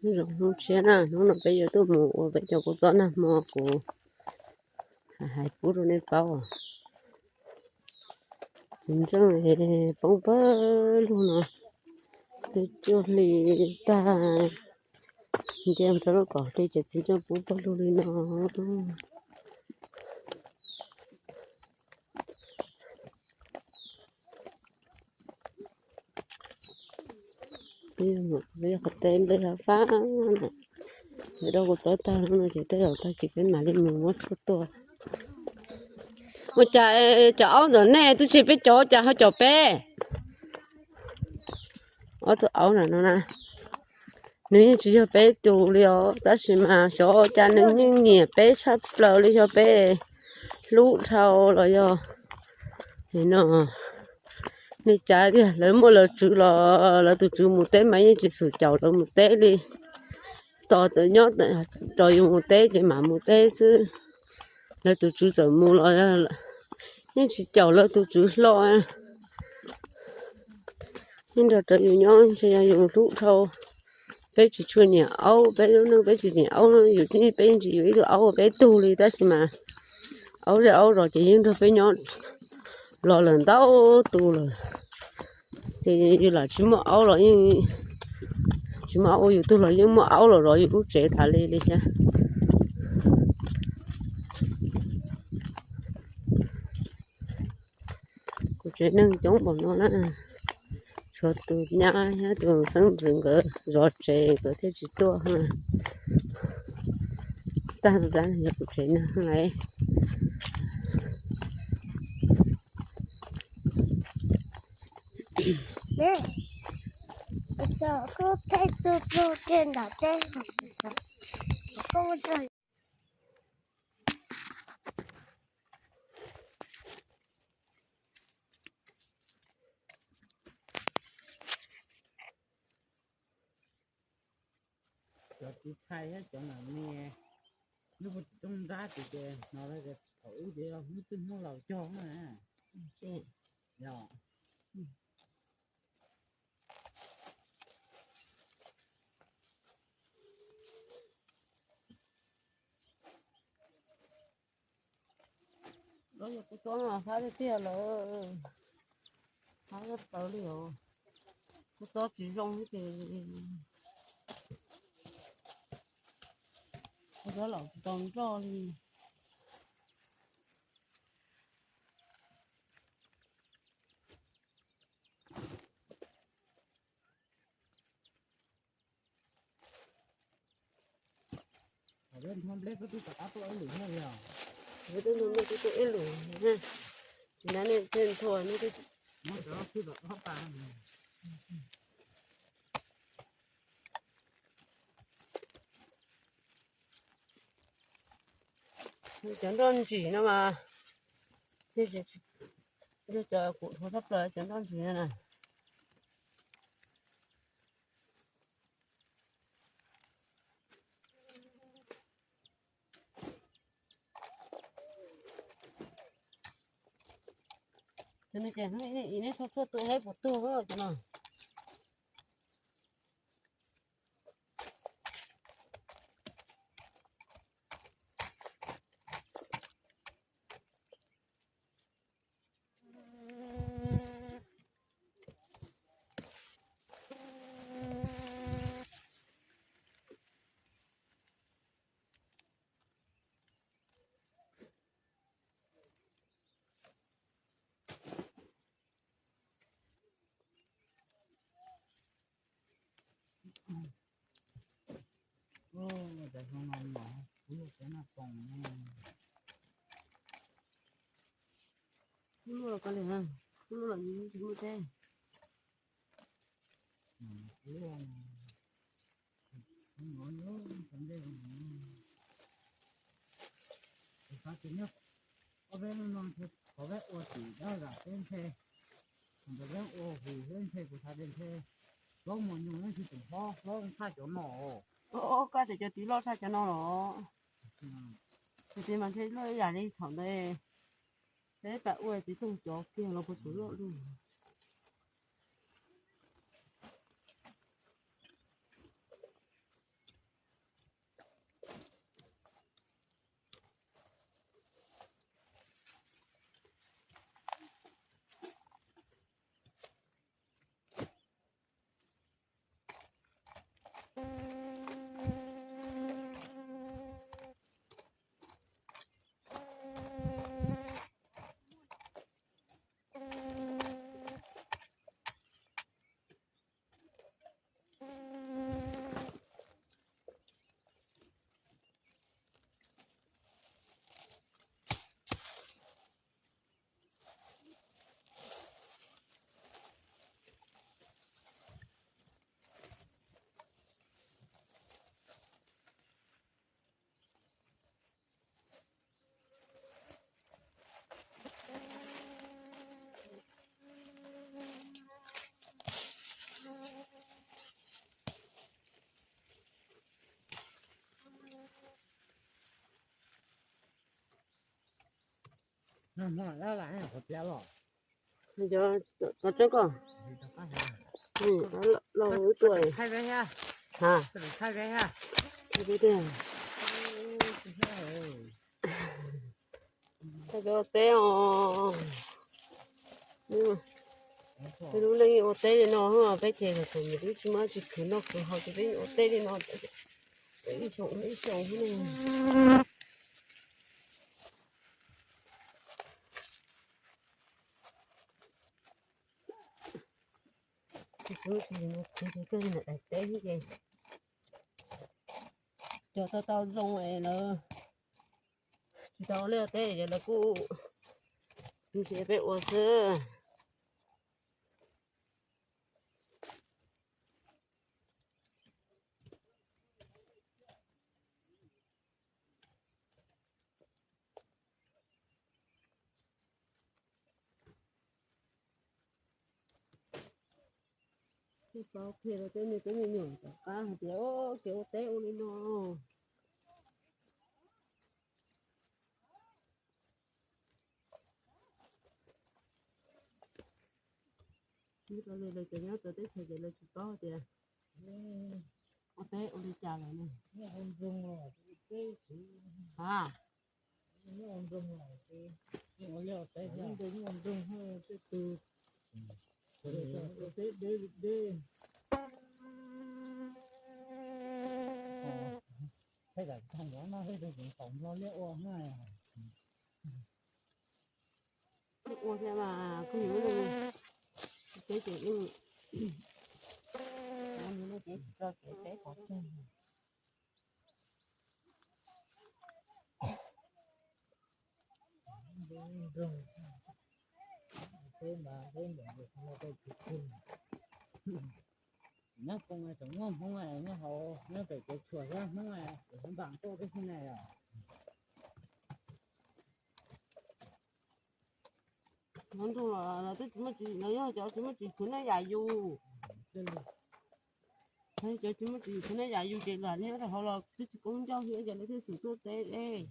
Nyob zoo hnub tshiab na, hnub no peb yuav tuaj mus ua peb cov kua txob nag hmo kuv hais pub rau nej paub. Txiv ntseej poob pawg lug no, twb cuaj hli tag, nce rau lub kaum hli ces txiv ntseej poob pawg lug li no. Peb yog qhov teb nplej fab fab na, rau kua txob tag no ces tej zaum tag kis peb mam li mus muab tshuaj tua. Ua cas cov aub ntawm nej twb tsis peb cov, cas ho cov peb? Ob tug aub ntawm no na, nws yeej tsis yog peb tus li os, tab sis mas xyov cas nws yeej nyiam peb tshaj plaws li, xyov peb hlub dhau los yog no. Nej cav tiag, lawv muaj lawv tswv los lawv tus tswv mus teb mas yeej tsis xum caum lawv mus teb li. Tos nyob tos yus mus teb ces mam mus teb xwb. Lawv tus tswv txawm mus los yeej tsis caum lawv tus tswv hlo. Yeej nrog rawv yus nyob ntshe yog yus hlub dhau. Peb tsis tshua nyiam aub, peb lub neej peb tsis nyiam aub, yus peb yeej tsis yuav ib tug aub ua peb tug li, tab sis mas aub zej aub zos ces yeej nrog peb nyob los lawm ntau tus lawm. Ces yus lam tsis muaj aub los yeej, tsis muaj aub ua yus tug los yeej muaj aub los zov yus lub tsev tas li li thiab. Kuv tsev neeg coob npaum no na, tshuav tus nyab thiab tus xeeb ntxwv nkawd zov tsev nkawd thiaj tsis tuaj. Tag yog kuv tsev neeg lawm. Cov tiv thaiv thiab cov nam me, lub rooj nrab ces hnov thaum ub ces yog hnub twb hnub laus cog na. Yog. Lawv yog kuv txob no fab tiag tiag lawm, fab tag plaws li os. Kuv txob tsis zoo li ces kuv txob los tsis tau nroj li. Peb nthua nplej peb twb rov qab tuaj ib lwm thiab li os. Peb twb nthua nplej peb tuaj ib lwm thiab. Tsis nab nej thiaj nthua nej twb. Cov nroj ntsim no mas, yog cov kuv dhuav tshaj plaws cov nroj ntsim no na. Cov no ces hnub ib nej txhua txhua tus saib puas tuag cov no. Cov zoo no mas kuv yog cov noj poos ne. Kub luaj los koj li, kub luaj los tsis muaj teb. Kuv xav tias nyob ob peb lub no qhov peb ua tim dab zam peb ntshe, thaum peb ua hus peb ntshe kuv xav tias ntshe plaub mos nyoos yeej tsis tseem hlob, hlob tshaj cov no. Koj tias cov tid loj tshaj cov no los? Kuv tias mas ntshe loj ib yam li thaum ntawd peb pam ua txiv tooj cov kiag los puas tsuas loj lug. Cov tsob ko, los wb tuaj. Ha, thaij peb ua teb os. Peb lub neej ua teb li no, peb ces thaum ub peb tsis muaj tsis khwv noj khwv haus ces peb ua teb li no ib xyoos ib xyoos. Tsis muaj tsis khwv ces kawg ntawm daim teb ces cog tau tau zoo es lawv tsis tau ua liaj ua teb ces lawv kuj nrhiav peb ua xwb. Peb paub qhia rau peb me tub me nyuam tom qab hais tias kev ua teb ua li no. Nyob rau li lawv cov nyob rau teb chaws ces lawv tsis paub tias ua teb ua li cas lawm ne. Ha, ua thiab mas kuj yuav, peb ces yeej, peb tsis tso kev teb qhov twg. Nyob Poob tseem muaj Hmoob, nyob hauv nyob pem kev tshuam xyab Hmoob, npam tuaj tib si na yom. Hmoob nroog los twb tsis muaj tsis, lawv yog cov tsis muaj tsis khwv noj yam yus. Cov tsis muaj tsis khwv noj yam yus ces lam nyob rau hauv los twb tsis koob ncauj thiab ces lawv thiaj xum tuaj teb.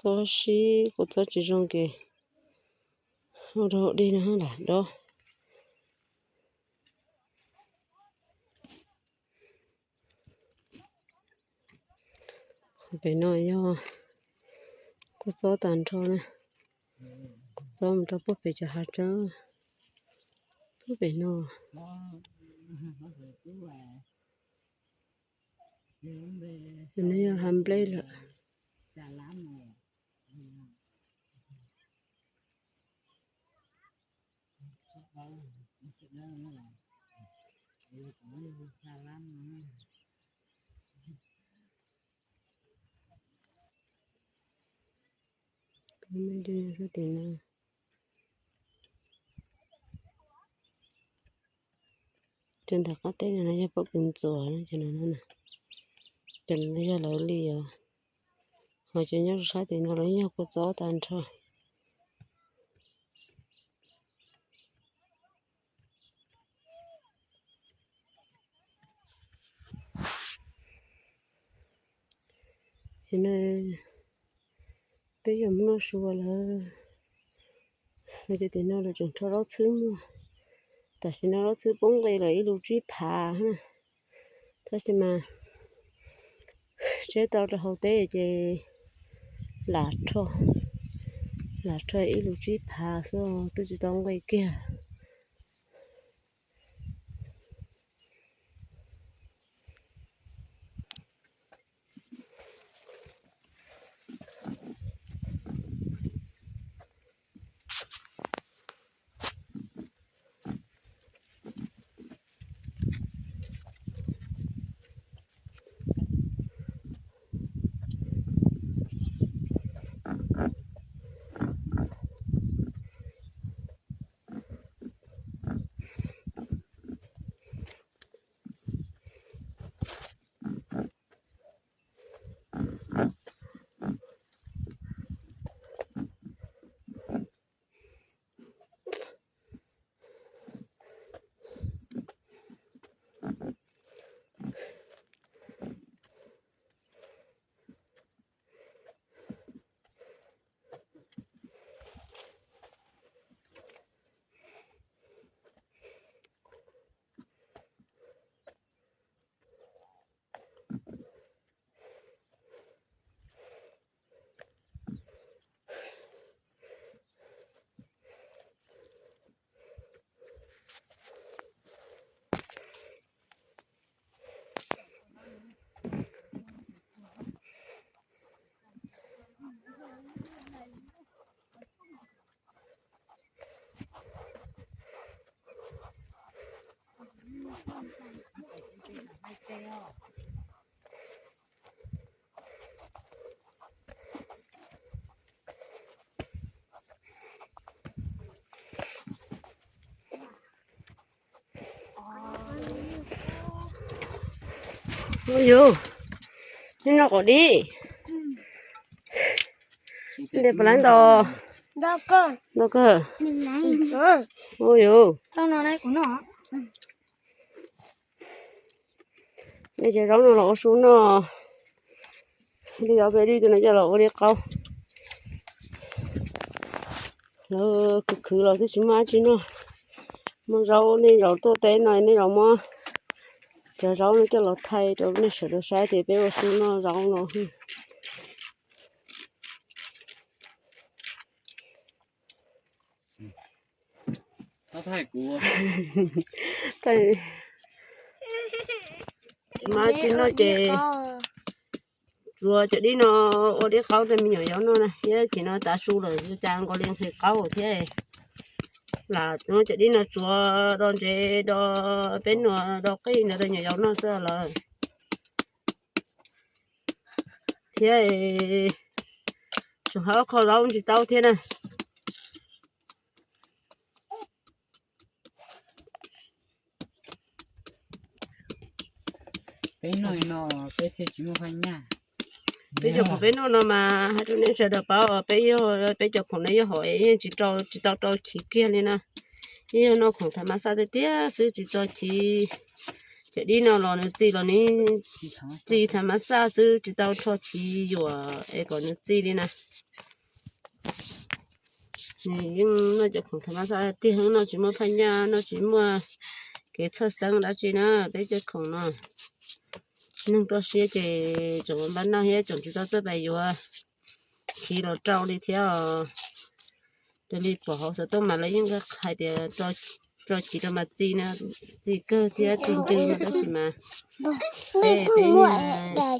Txob sib, kuv txob tsis zoo ces ua rau dej no lam dob. Pem no yog kua txob tag nrho na, kua txob mus rau puag pem cov hav tsawb puag pem no. Tus no yog hav nplej lawm. Cov ntawm qab teb no yog pob kws ntxuas no, cov no na, cov no yog lawv li os. Ho cov nyob rau sab tim no los yog kua txob tag nrho. Ces no peb yog Hmoob noj su lawm, ces tim no lawv tseem rho zaub txhwb muag. Tam sim no zaub txhwb poob nqi lawm ib lus tsib phav na. Tab sis mas tseb tau rau hauv teb ces lam rho, lam rho ib lus tsib phav xwb, twb tsis tau nqi kiag. Ua yus, nej noj qos dib. Nte puas laib nto? Nto kawg. Ua yus. Nej cov zaub no los ua su noj, li zaub peb li tus no coj los ua li qaub. Lawv khwv khwv los twb tsis muaj dab tsi noj. Muaj zaub, nej zaum tuaj teb no nej zaum muab cov zaub no coj los thaij rau nej sawv daws saib tias peb ua su noj zaub no. Mas tsis noj ces tsuav cov dib no ua dib qaub rau me nyuam yaus noj na. Thiab ces no tav su lawm yuav cas nkaus li nqhis qaub thiab. Lam muab cov dib no tsuav do ntsev do peb nua do qij ntawd rau nyuam yaus noj xwb lawm. Thiab tseem hab qho zaub ntsis taub thiab na. Peb noj no, peb thiaj tsis muaj phaj nyaj. Peb cov khoom peb noj no mas hais rau nej sawv daws paub, peb, peb cov khoom no yog hom yeej tsis rau, tsis tau rau chiv kiag li na. Yeej yog noj khoom thav mas xaj tiag tiag xwb, tsis tau chiv. Cov dib no los nws txi los nws txi thav mas xaj xwb, tsis tau rho chiv yuam es kom nws txi li na. Nws yeej noj cov khoom thav mas xaj tiag, noj tsis muaj phaj nyaj, noj tsis muaj kev txhawj xeeb dab tsi na. Peb cov khoom no neeg tuaj siab ces tseem ua npab noj thiab tseem tsis tau txawj pais yuav chiv los rau li thiab os. Raws li pom hauv xov tooj mas lawv yeej hais tias rau chiv rau mas txi, txi kawg thiab txi ncw no tab sis mas peb, peb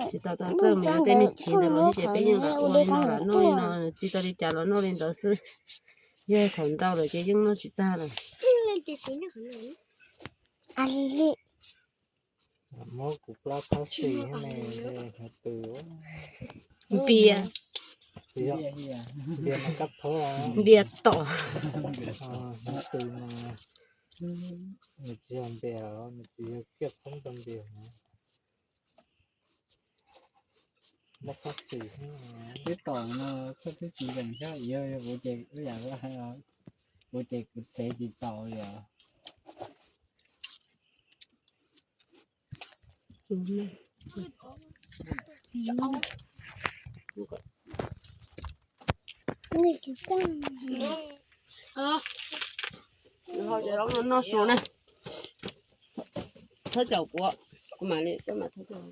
tsis tau tau txawj mus yuav tej niag chiv ntawd los thiab ces peb yeej lam ua li no lam noj li no, txi tau li cas los noj li ntawd xwb. Yog thaum ntau lawm ces yeej noj tsis tag lawm. Muab kuv plab phab xis npias, npias tom. Nws tsis yog npias, nws tsis yog kiaj thoob rau npias na. Muab phab xis, twb tom no koj twb tsis zeem thiab, yog kuv ces wb yam kuv hais, kuv ces kuv tsev tsis tau li os. Noj su na. Thawb caum kuv, kuv mam li, koj mam thawb caum.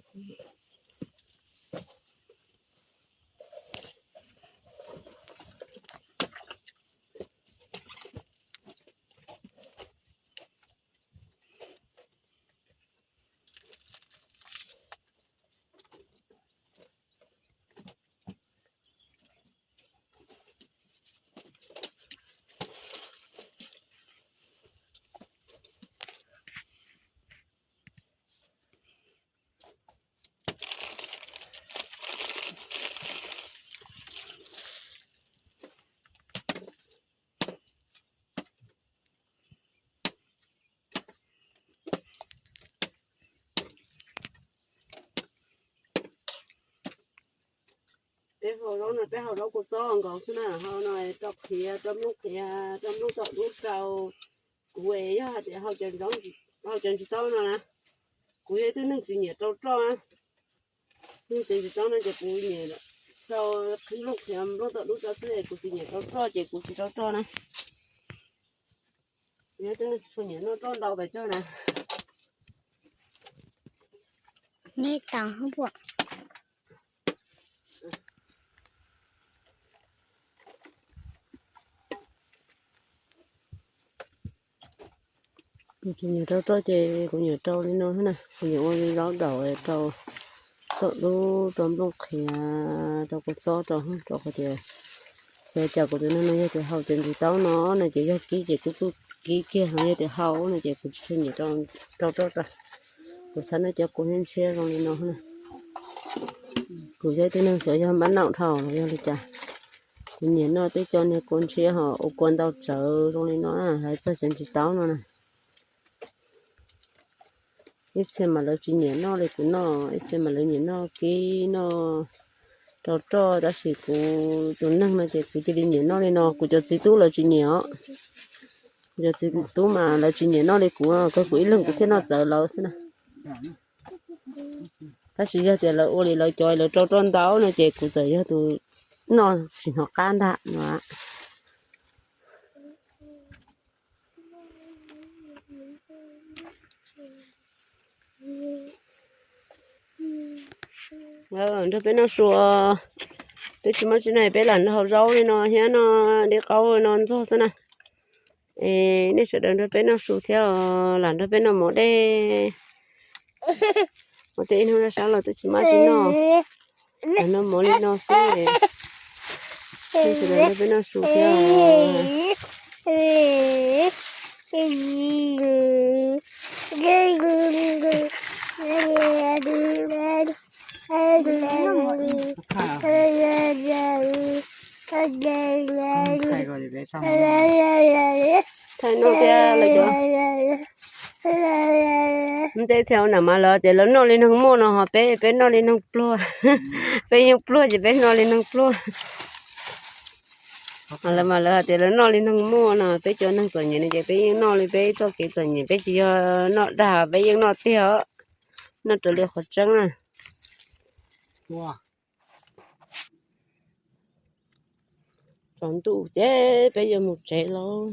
Peb hau zaub no peb hau zaub kua txob nkaus xwb na, hau no rau qhiav, rau nplooj qhiav, rau nplooj tom dub rau. Kuv yog hais tias hau cov ntsis taub no na, kuv yog ib tug neeg tsis nyiam rau roj na. Cov ntsis taub no ces kuv nyiam rau nplooj qhiav nplooj tom dub rau xwb, kuv tsis nyiam rau roj ces kuv tsis rau roj na. Yog ib tug neeg tsis tshua nyiam noj roj ntau pes tsawg na. Kuv tsis nyiam rau roj ces kuv nyiam rau li no xwb na, kuv nyiam ua li zaub daus rau tom dub, rau nplooj qhiav, rau kua txob rau, rau qhov tias xyov cas kuv tus neeg no yog tias hau cov ntsis taub no no ces yog kib ces kuj kuj kib kiag, ho yog tias hau no ces kuv tsis tshua nyiam rau roj rau. Kuv xav noj cov kua ntshiab ntshiab zoo li no na. Kuv yog ib tug neeg xyov yog npab naum dhau los yog li cas, kuv nyiam noj tej co niag kua ntshiab ho ua kua ntau tsawv zoo li no na, hais txog cov ntsis taub no na. Ib txhia mas lawv tsis nyiam noj li kuv noj, ib txhia mas lawv nyiam noj kib noj rau roj, tab sis kuv tus neeg no ces kuv cia li nyiam noj li no. Kuv cov txiv tub lawv tsis nyiam os. Kuv cov txiv tub mas lawv tsis nyiam noj li kuv, kawg kuv ib leeg kuv thiaj noj txawv lawv xwb na. Tab sis yog tias lawv ua li lawv cov lawv rau roj ntau no ces kuv txawm yog tus noj tsis hnov qab ntag no. Nrog peb noj su, peb tsis muaj tsi noj, peb lam nrog hau zaub li no thiab noj dib qaub no ntxuag xwb na. Es nej sawv daws nrog peb noj su thiab, lam nrog peb noj mov dej. Ua tej ib hnub sab los twb tsis muaj tsi noj, lam noj mov li no xwb. Nej sawv daws nrog peb noj su thiab. Thaij no thiab lawv cov ntev thiab na mas lawv tias lawv noj li neeg muaj no ho peb, peb noj li neeg pluag. Peb yeej pluag ces peb noj li neeg pluag. Lawv mas lawv hais tias lawv noj li neeg muaj no, peb cov neeg txom nyem no ces peb yeej noj li peb txoj kev txom nyem, peb tsis yog noj dag, peb yeej noj tiag os, noj raws li qhov tseeb na. Tsaus ntuj ces peb yuav mus tsev lauj.